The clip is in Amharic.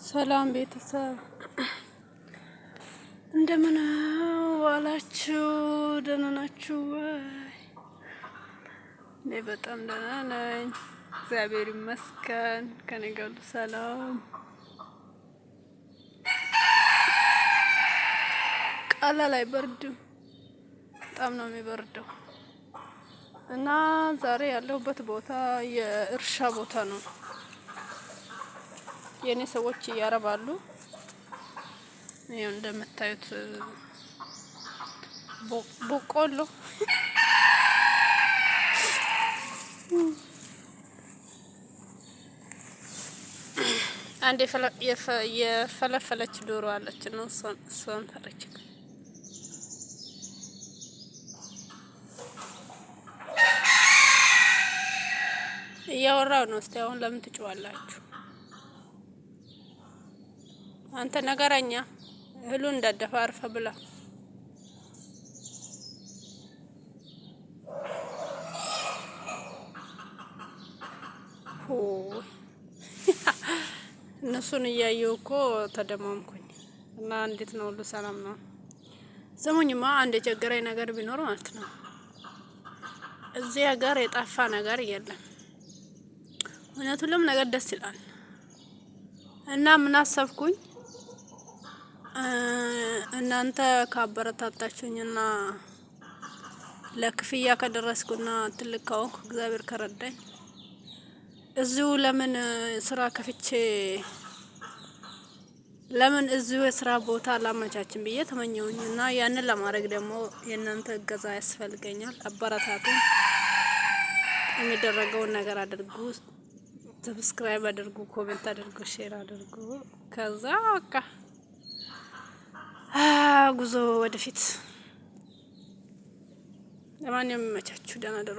ሰላም ቤተሰብ እንደምን ዋላችሁ? ደህና ናችሁ ወይ? እኔ በጣም ደህና ነኝ፣ እግዚአብሔር ይመስገን። ከኔ ጋር ሁሉ ሰላም። ቀላል አይበርድም፣ በጣም ነው የሚበርደው። እና ዛሬ ያለሁበት ቦታ የእርሻ ቦታ ነው። የእኔ ሰዎች እያረባሉ። ይኸው እንደምታዩት በቆሎ አንድ የፈለፈለች ዶሮ አለች ነው፣ እሷን ፈረች። እያወራው ነው። እስቲ አሁን ለምን ትጮዋላችሁ? አንተ ነገረኛ እህሉን እንዳደፋ አርፈ ብላ። እነሱን እያየው እኮ ተደማምኩኝ። እና እንዴት ነው? ሁሉ ሰላም ነው? ስሙኝማ፣ አንድ የቸገረኝ ነገር ቢኖር ማለት ነው እዚህ ሀገር የጠፋ ነገር የለም። እውነት ሁሉም ነገር ደስ ይላል። እና ምን አሰብኩኝ፣ እናንተ ካበረታታችሁኝና ለክፍያ ከደረስኩና ትልቅ ከሆንኩ እግዚአብሔር ከረዳኝ እዚሁ ለምን ስራ ከፍቼ ለምን እዚሁ የስራ ቦታ አላመቻችን ብዬ ተመኘውኝ። እና ያንን ለማድረግ ደግሞ የእናንተ እገዛ ያስፈልገኛል። አበረታቱ፣ የሚደረገውን ነገር አድርጉ፣ subscribe አድርጉ፣ comment አድርጉ፣ share አድርጉ። ከዛ በቃ ጉዞ ወደፊት። ለማንኛውም የሚመቻችሁ ደህና ደሩ።